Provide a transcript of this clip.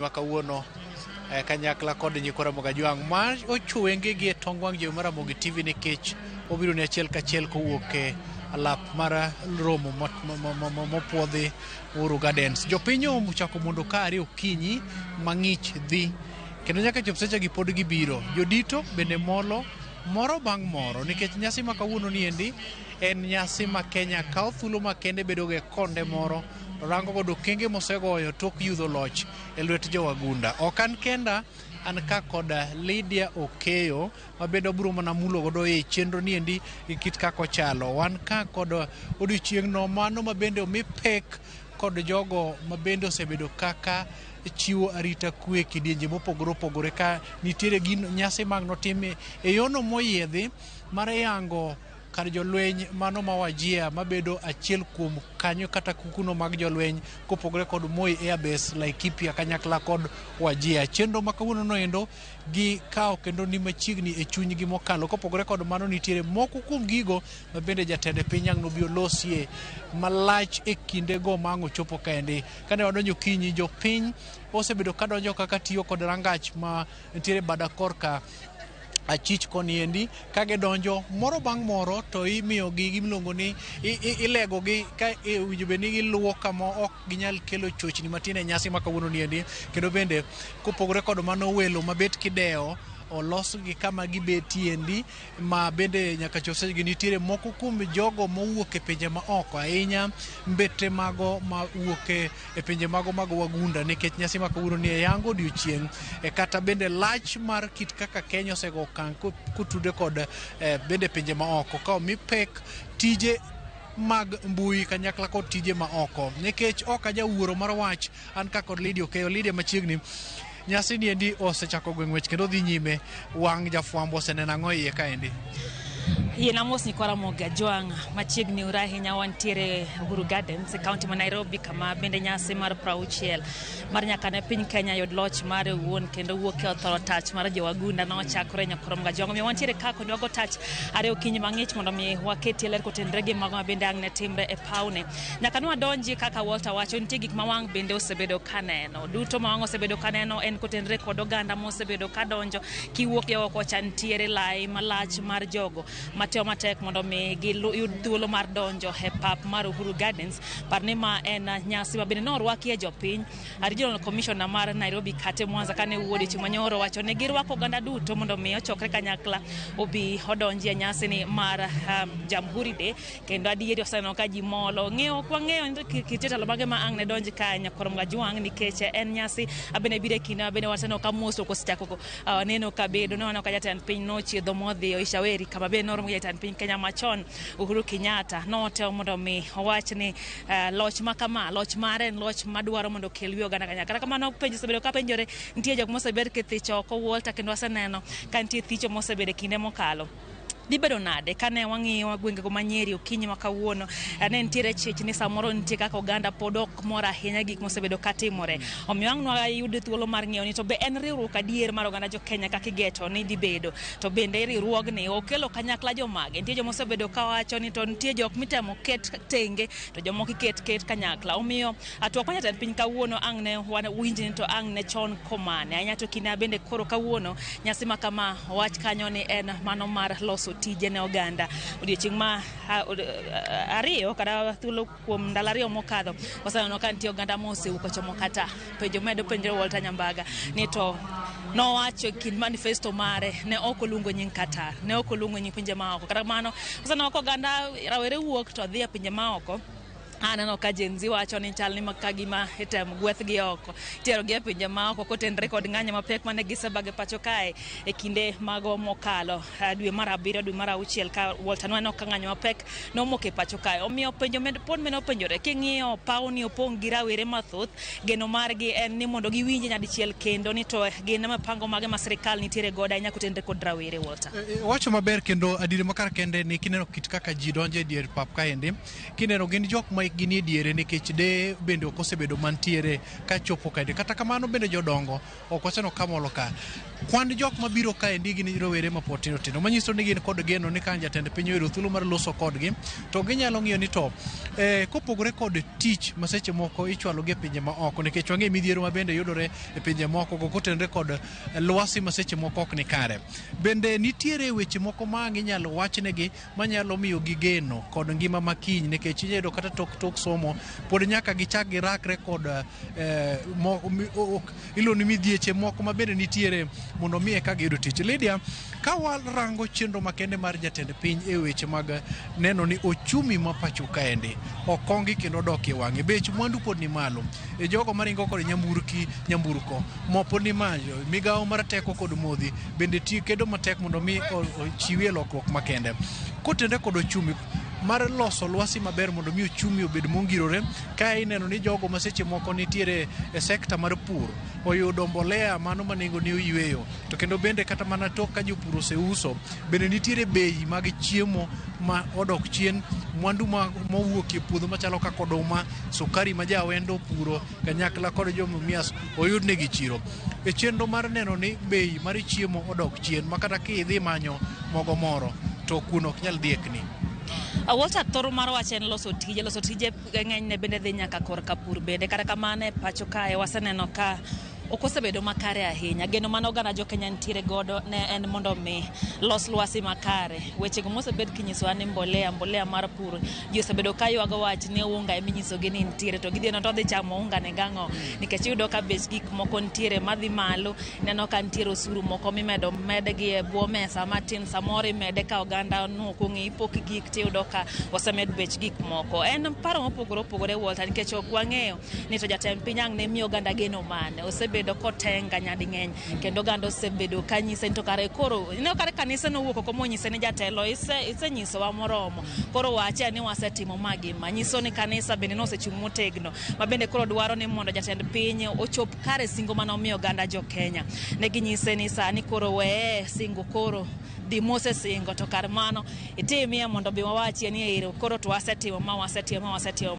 Ma kawuono kanyakla kod nyikwa Ramogi Ajwang' ma ochuo wengegi e tong wang' jowi mar Ramogi TV nikech obiro ni achiel kachiel kowuok e alap mar romo mopuodhi Uhuru Gardens. Jopiny ochako mondo ka are okinyi mang'ich dhi kendo nyaka chop sechegi pod gibiro. Jodito bende molo moro bang' moro nikech nyasi ma kawuono ni endi en nyasi ma Kenya kawo thuolo makende bedo gi konde moro to rango godo okenge mosegoyo tok yudho loch e lwet jowagunda. Ok an kenda, an ka kod Lydia Okeyo ma bende obiro mana mulo godo e chenro ni endi gi kit kaka ochalo. Wan ka kod odiochieng'no mano ma bende omi pek kod jogo ma bende osebedo kaka chiwo arita kwe e kidienje mopogore opogore ka nitiere gino nyasi mag notim e yono moyiedhi mar yango kar jolweny mano ma Wajir mabedo achiel kuom kanyo kata kukuno mag jolweny kopogore kod Moi Airbase, Laikipia kanyakla kod Wajir. Chenro ma kawuono no endo gi kawo kendo ni machiegni e chunygi mokalo. Kopogore kod mano nitiere moko kuom gigo ma bende jatend piny ang' nobi olosie malach e kindego ma ang' ochopo kaendi. Kane wadonjo okinyi jopiny osebedo kadonjo kaka tiyo kod rangach ma nitiere bada korka achich koni endi ka gidonjo moro bang' moro to imiyogi gimiluongo ni ilegogi ka owinjo bed ni giluwo kama ok ginyal kelo chochni matin e nyasi ma kawuono ni endi. Kendo bende kopogore kod mano welo mabet kidewo olosgi kama gibetie endi ma bende nyaka chop sechegi nitiere moko kuom jogo mowuok e pinje ma oko ahinya mbete mago ma wuok e pinje mago mag wagunda nikech nyasi ma kawuono ni e yango odiochieng' kata bende lach mar kit kaka Kenya osego okang' kotude kod bende pinje ma oko ka omi pek tije mag mbui kanyakla kod tije ma oko nikech ok ajawuoro mar wach an ka kod Lydia Okeyo. Lydia, machiegni nyasi ni endi osechako gwe ng'wech kendo dhi nyime. Wang' jafwambo oseneno ang'o iye kaendi? Yien amos nyikwa Ramogi Ajwang' machiegni uru ahinya wantiere Uhuru Gardens e kaunti ma Nairobi kama bende nyasi mar 60 mar nyaka ne piny Kenya yud loch mare owuon kendo wuok e othoro tach mar jowagunda nochakore nyakwa Ramogi Ajwang'. Omiyo wantiere ka kendo wago tach ariyo okinyi mang'ich mondo mi waketie ler kotenre gi mago ma bende ang' ne timre e pawne. Nyaka ne wadonji kaka Walter wacho nitie gik ma wang' bende osebedo ka neno. Duto ma wang' osebedo ka neno en kotenre kod oganda mosebedo ka donjo kiwuok e oko cha nitiere lai malach mar jogo matemo matek mondo mi giyud thuolo mar donjo e pap mar Uhuru Gardens. Par ni ma en nyasi ma bende norwakie jopiny. Regional Commissioner mar Nairobi Kate Mwanza kane wuo odiochieng' manyoro wacho ni girwako oganda duto mondo mi ochokre kanyakla obi odonji e nyasi ni mar Jamhuri Day kendo adieri oseneno ka ji molo. Ng'eyo ok wang'eyo ni kit jotelo mage ma ang' ne donj kae nyakwar Ajwang' nikech en nyasi abende biro e kinde ma bende waseneno ka mosruok osechako neno ka bedo. Ne waneno ka jatend piny nochiedho modhi Oishaweri kama bende noromo gi jatend piny Kenya machon Uhuru Kenyatta. Notemo mondo mi owach ni loch ma kama, loch mare en loch madwaro mondo okel wi oganda kanyakla. Kata kamano penjo osebedo ka penjore, nitie jok mosebed kithicho oko Walter kendo waseneno ka nitie thicho mosebedo e kinde mokalo. Dhi bedo nade kane wang'iyo gwengego ma Nyeri okinyi ma kawuono ne nitiere chich ni samoro nitie kaka oganda pod ok mor ahinya gik mosebedo katimore. Omiyo ang' nwayud thuolo mar ng'eyo ni to be en riwruok adier mar oganda jo Kenya kaka igeto ni dhi bedo. To bende riwruogni okelo kanyakla jomage. Nitie joma osebedo kawacho ni to nitie jok mitemo ket tenge to jomoko iket ket kanyakla. Omiyo twak mar jatend piny kawuono ang' ne winj ni to ang' ne chon komane. Ahinya to kinde bende koro kawuono nyasi ma kama owach kanyo ni en mano mar loso tije ne oganda. Odiochieng' ma ariyo kata thuolo kuom ndalo ariyo mokadho waseneno ka nitie oganda mosewuok ochomo kata penjo medo penjore Walter Nyambaga ni to nowacho e kind manifesto mare ne ok oluongo nying Qatar, ne ok oluongo nying pinje maoko. Kata kamano waseneno ka oganda rawere wuok to dhi e pinje maoko. Aneno ka Gen Z wacho ni chal ni ka gima itemo gwethgi oko, iterogi e pinje maoko kotenre kod ng'anyo mapek mane gisebago e pacho kae e kinde mago mokalo dwe mar abiriyo, dwe mar auchiel ka Walter nwaneno ka ng'anyo mapek nomoko e pacho kae. Omiyo penjo pod meno penjore, king'iyo pawni opong' gi rawere mathoth, geno margi en ni mondo giwinje nyadichiel kendo ni to gin mipango mage ma sirikal nitiere godo ahinya kotenre kod rawere Walter. Wacho maber kendo adieri makar kende ni kineno kit kaka ji donjo e dier pap kaendi, kineno gin jok ma mekgi nie diere nikech de bende ok osebedo mantiere kachopo kaendi. Kata kamano bende jodongo ok waseneno kamolo ka. Kwan jok mabiro kaendi gin rowere mapod tindo tindo, manyiso ni gin kod geno ni ka jatend piny oyudo thuolo mar loso kodgi to ginyalo ng'iyo ni to kopogore kod tich ma seche moko ichwalo gi e pinje ma oko, nikech wang'e midhiero ma bende yudore e pinje moko go kotenore kod lwasi ma seche moko ok ni kare. Bende nitiere weche moko ma ang' inyalo wachnegi manyalo miyo gi geno kod ngima makiny, nikech inyalo yudo kata tok somo pod nyaka gichak girakre kod iluongo ni midhieche moko ma bende nitiere mondo mi eka giyud tich. Lydia, ka warango chenro makende mar jatend piny e weche mag neno ni ochumi ma pacho kaendi okongi kendo odok e wang'e, bech mwandu pod ni malo, e jogo maringo kod nyamburko mo pod ni malo, migawo mar teko kod modhi bende kedo matek mondo mi ochiwie lokruok makende kotenre kod ochumi mar loso lwasi maber mondo mi ochumi obed mongirore. Ka ineno ni jogo ma seche moko nitiere e sekta mar pur oyudo mbolea mano ma nengo ne oyweyo, to kendo bende kata mana tok ka jopur oseuso bende nitiere bei mag chiemo ma odok chien, mwandu mowuok e puodho machalo kaka oduma, sukari ma jawendo opuro kanyakla kod jomumias oyud negi chiro. E chenro mar neno ni bei mar chiemo odok chien ma kata kidhi manyo mogo moro to kuno ok nyal dhiekni. Walter, thoro mar wach en loso tije, loso tije ng'enyne bende dhi nyaka korka pur bende. Kata kamano e pacho kae waseneno ka ok osebedo makare ahinya. Geno mane oganda jo Kenya nitiere godo ne en mondo mi los lwasi makare. Wechego mosebed kinyisowa ni mbolea mar pur, ji osebedo ka ywago wach ni unga eminyisogi ni nitiere, to gidhi to odhi chamo unga ne gang'o? Nikech iyudo ka bech gik moko nitiere madhi malo, ineno ka nitiere osuru moko mimedo medgi e bwo mesa matin, samoro imede ka oganda ok ong'eyo ipok gik tiyudo ka osemed bech gik moko. En paro mopogore opogore, Walter, nikech ok wang'eyo ni to jatend piny ang' ne miyo oganda geno mane. Osebedo kotenga nyading'eny kendo oganda osebedo ka nyise ni to kare koro ineno kare kanisa nowuok oko monyise ni jatelo isenyisowa moromo, koro wache ni wasetimo ma gi ma. Nyiso ni kanisa bende nosechung' motegno ma bende koro dwaro ni mondo jatend piny ochop kare singo mane omiyo oganda jo Kenya. Ne ginyise ni sani koro weye singo, koro dhi mosesingo, to kar mano itimie mondo bi wawachie ni ero koro to wasetimo ma wasetimo ma wasetimo.